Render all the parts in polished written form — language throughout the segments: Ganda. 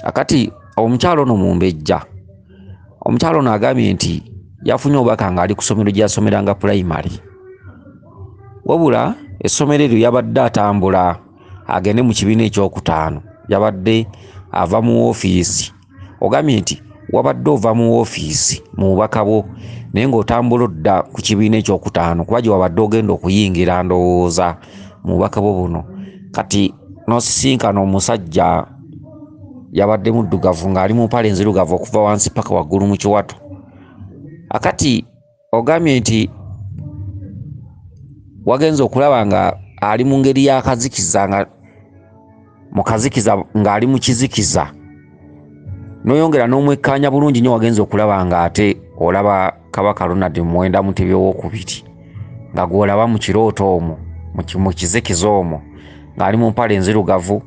Akati omukyalo ono mumbejja, omukyalo ono agambye nti yafunye obubaka ng'ali ku ssomero gye yasomeranga pulayimale, wabula essomero eryo yabadde atambula agende mu kibiina ekyokutaano, yabadde ava mu woofiisi. Ogambye nti wabadde ova mu woofiisi mu bubaka bwo naye ng'otambula odda ku kibiina ekyokutaano kuba gye wabadde ogenda okuyingira ndowooza mu bubaka bwo buno. Kati n'osisinkana omusajja yabadde muddugavu ng'ali mu mpale enzirugavu okuva wansi paka waggulu mu kiwato. Akati ogambye nti wagenze okulaba nga ali mu ngeri y'akazikiza, nga mu kazikiza ng'ali mu kizikiza, n'oyongera n'omwekkaanya bulungi nnyo, wagenze okulaba nga ate olaba Kabaka Ronald Muwenda Mutebi owookubiri nga gw'olaba mu kirooto omwo, mu kizikiza omwo, ng'ali mu mpale enzirugavu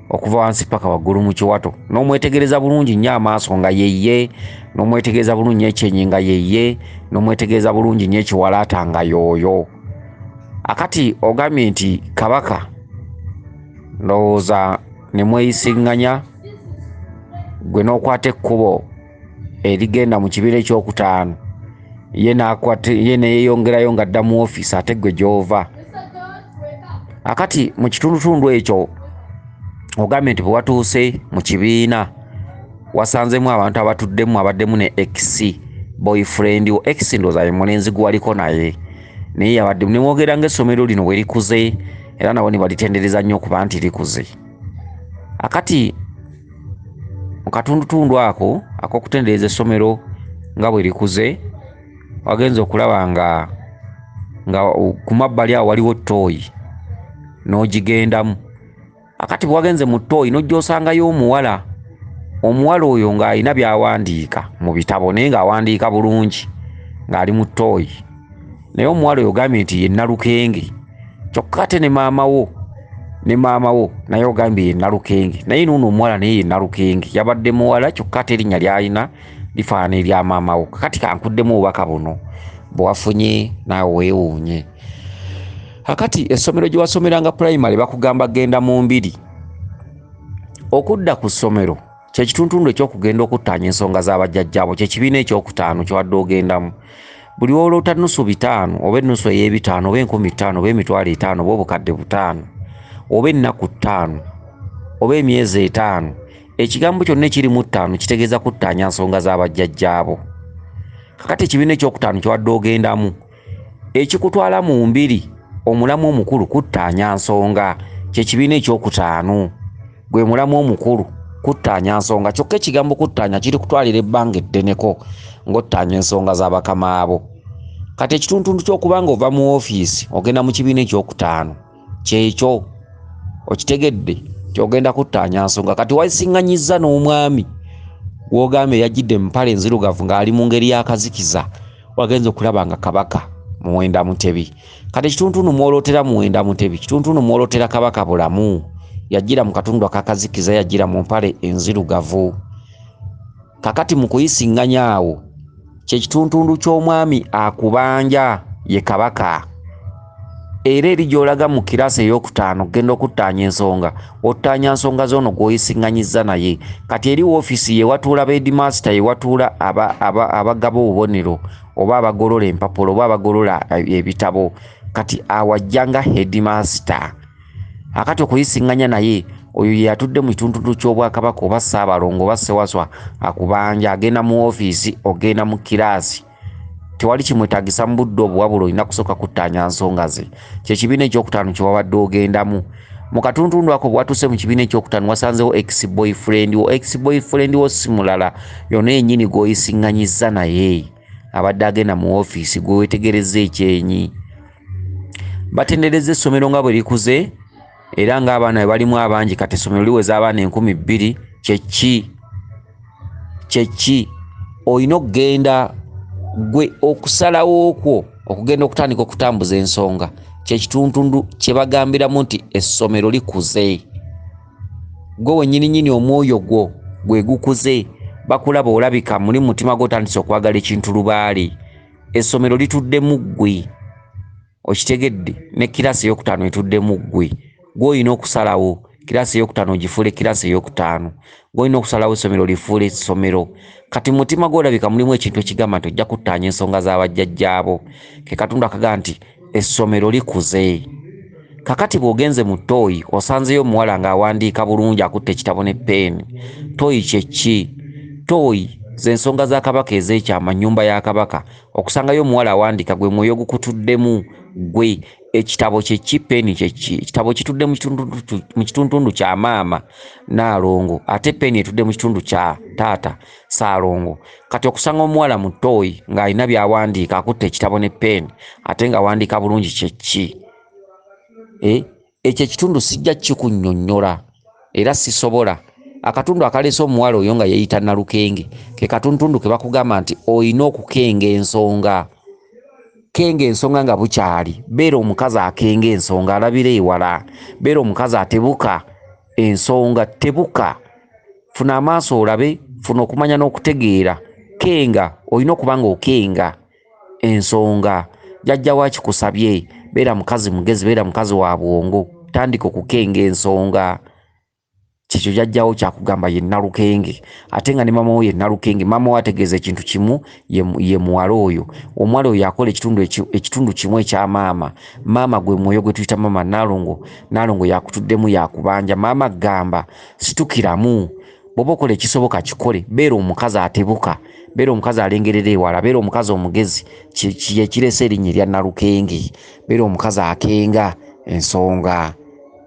okuva wansi paka waggulu mu kiwato. N'omwetegereza bulungi nnyo amaaso nga yeye, n'omwetegereza bulungi nnyo ekyenyi nga yeye, n'omwetegereza bulungi nnyo ekiwalaata nga y'oyo. Akati ogambye nti Kabaka ndowooza ne mweyisiŋŋanya gwe n'okwata ekkubo erigenda mu kibiina ekyokutaano, ye n'akwata, ye ne yeeyongerayo ng'adda mu woofiisi ate gwe gy'ova. Akati mu kitundutundu ekyo ogambye nti bwe watuuse mu kibiina wasanzeemu abantu abatuddemu, abaddemu ne ex boyfriend wo. Ex ndowooza ye mulenzi gwe waliko naye, naye yabadde ne mwogera ng'essomero lino bwe likuze, era nabo ne balitendereza nnyo okuba nti likuze. Akati mu katundutundu ako ak'okutendereza essomero nga bwe likuze, wagenze okulaba nga ku mabbali awo waliwo ttooyi n'ogigendamu. Akati bwe wagenze mu ttooyi n'ojja osangayo omuwala, omuwala oyo ng'alina by'awandiika mu bitabo naye ng'awandiika bulungi ng'ali mu ttooyi. Naye omuwala oyo ogambye nti ye Nalukenge, kyokka ate ne maama wo, ne maama wo naye ogambye ye Nalukenge, naye n'ono omuwala naye ye Nalukenge, yabadde muwala kyokka ate erinnya ly'alina lifaanana erya maama wo. Kakati kankuddemu obubaka buno bwe wafunye naawe weewuunye. Akati essomero gye wasomeranga pulayimale bakugamba genda mu mbiri. Okudda ku ssomero kye kitundutundu eky'okugenda okuttaanya ensonga z'abajjajjaabo, kye kibiina ekyokutaano ky'owadde ogendamu. Buli w'oloota nusu bitaano oba ennusu ey'ebitaano oba 50,000 oba 50,000 oba 5,000 oba ennaku 5 oba emyezi 5, ekigambo kyonna ekiri mu 5 kitegeeza kuttaanya nsonga z'abajjajjaabo. Kakati ekibiina ekyokutaano ky'owadde ogendamu ekikutwala mu mbiri omulamu omukulu kuttaanya nsonga, kye kibiina ekyokutaano, gwe mulamu omukulu kuttaanya nsonga. Kyokka ekigambo kuttaanya kiri kutwalira ebbanga eddeneko ng'ottaanya ensonga z'abakama abo. Kati ekitundutundu ky'okuba ng'ova mu woofiisi ogenda mu kibiina ekyokutaano kyekyo okitegedde ky'ogenda kuttaanya nsonga. Kati wasiŋŋanyizza n'omwami gw'ogambye yajjidde mu mpale enzirugavu ng'ali mu ngeri y'akazikiza, wagenze okulaba nga Kabaka Muwenda Mutebi. Kati ekitundutundu mw'olootera Muwenda Mutebi, kitundutundu mw'olootera Kabaka Bulamu, yajjira mu katundu ak'akazikiza, yajjira mu mpale enzirugavu. Kakati mu kuyisiŋŋanya awo kye kitundutundu ky'omwami akubanja ye Kabaka. Era eri gy'olaga mu kiraasi ey'okutaano okugenda okuttaanya ensonga, ottaanya nsonga z'ono gw'oyisiŋŋanyizza naye. Kati eri woofiisi ye watuula ba headmaster, ye watuula abagaba obubonero oba abagolola empapula oba abagolola ebitabo. Kati awo ajja nga headmaster. Akati okuyisiŋŋanya naye oyo ye atudde mu kitundutundu ky'obwakabaka oba Ssaabalongo oba Ssewaswa akubanja, agenda mu woofiisi, ogenda mu kiraasi. Tewali kimwetaagisa mu budde obwo, wabula olina kusooka kuttaanya nsonga ze. Kye kibiina ekyokutaano kye wabadde ogendamu. Mu katundutundu ako bwe watuuse mu kibiina ekyokutaano wasanzewo ex boyfriend wo. Ex boyfriend wo si mulala, yonna yennyini gw'oyisiŋŋanyizza naye abadde agenda mu woofiisi, gwe weetegerezza ekyenyi. Batenderezza essomero nga bwe likuze era ng'abaana bwe balimu abangi. Kati essomero liweza abaana 2,000. Kyeki kyeki olina okugenda gwe okusalawo okwo okugenda okutandika okutambuza ensonga, kye kitundutundu kye bagambiramu nti essomero likuze. Gwe wennyininyini omwoyo gwo gwe gukuze, bakulaba olabika muli mutima gwo otandise okwagala ekintu lubaale. Essomero lituddemu ggwe, okitegedde, ne kiraasi ey'okutaano etuddemu ggwe. Gwe olina okusalawo Kiraasi eyokutaano ogifuule kiraasi eyokutaano. Gw'olina okusalawo essomero lifuule essomero. Kati mu mutima gwo olabika mulimu ekintu ekigamba nti ojja kuttaanya ensonga za bajjajjaabo. Ke katundu akaga nti essomero likuze. Kakati bw'ogenze mu ttooyi osanzeyo omuwala ng'awandiika bulungi akutte ekitabo ne peeni. Ttooyi kye ki? Ttooyi z'ensonga za Kabaka ez'ekyama, nnyumba ya Kabaka. Okusangayo omuwala awandiika gwe mwoyo ogukutuddemu gwe. Ekitabo kye ki? Peeni kye ki? Ekitabo kitudde mu kituntundu kya maama Nnaalongo, ate peeni etudde mu kitundu kya taata Ssaalongo. Kati okusanga omuwala mu ttooyi ng'alina by'awandiika akutte ekitabo ne peeni ate ng'awandiika bulungi kye ki? Ekyo ekitundu sijja kikunnyonnyola era sisobola. Akatundu akaleese omuwala oyo nga yeeyita Nalukenge ke katuntundu ke bakugamba nti olina okukenga ensonga. Kenga ensonga nga bukyali. Beera omukazi akenga ensonga, alabira ewala. Beera omukazi atebuka ensonga, tebuka. Funa amaaso olabe, funa okumanya n'okutegeera. Kenga, olina okuba ng'okenga ensonga. Jjajja wo akikusabye, beera mukazi mugezi, beera mukazi wa bwongo. Tandika okukenga ensonga. Kikyo jjajjawo kyakugamba ye Nalukenge, ate nga ne maama wo ye Nalukenge. Maama wo ategeeza ekintu kimu, ye muwala oyo. Omuwala oyo akola ekitundu kimu ekya maama. Maama gwe mwoyo gwe tuyita maama Nnaalongo. Nnaalongo yakutuddemu, yakubanja. Maama gamba situkiramu, bw'oba okola ekisoboka kikole. Beera omukazi atebuka, beera omukazi alengerera ewala, beera omukazi omugezi. Kye kireese erinnya erya Nalukenge. Beera omukazi akenga ensonga.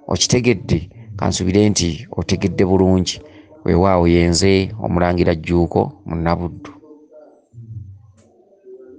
Okitegedde? Kansubire nti otegedde bulungi. Weewaawo yenze Omulangira Jjuuko Munnabuddu.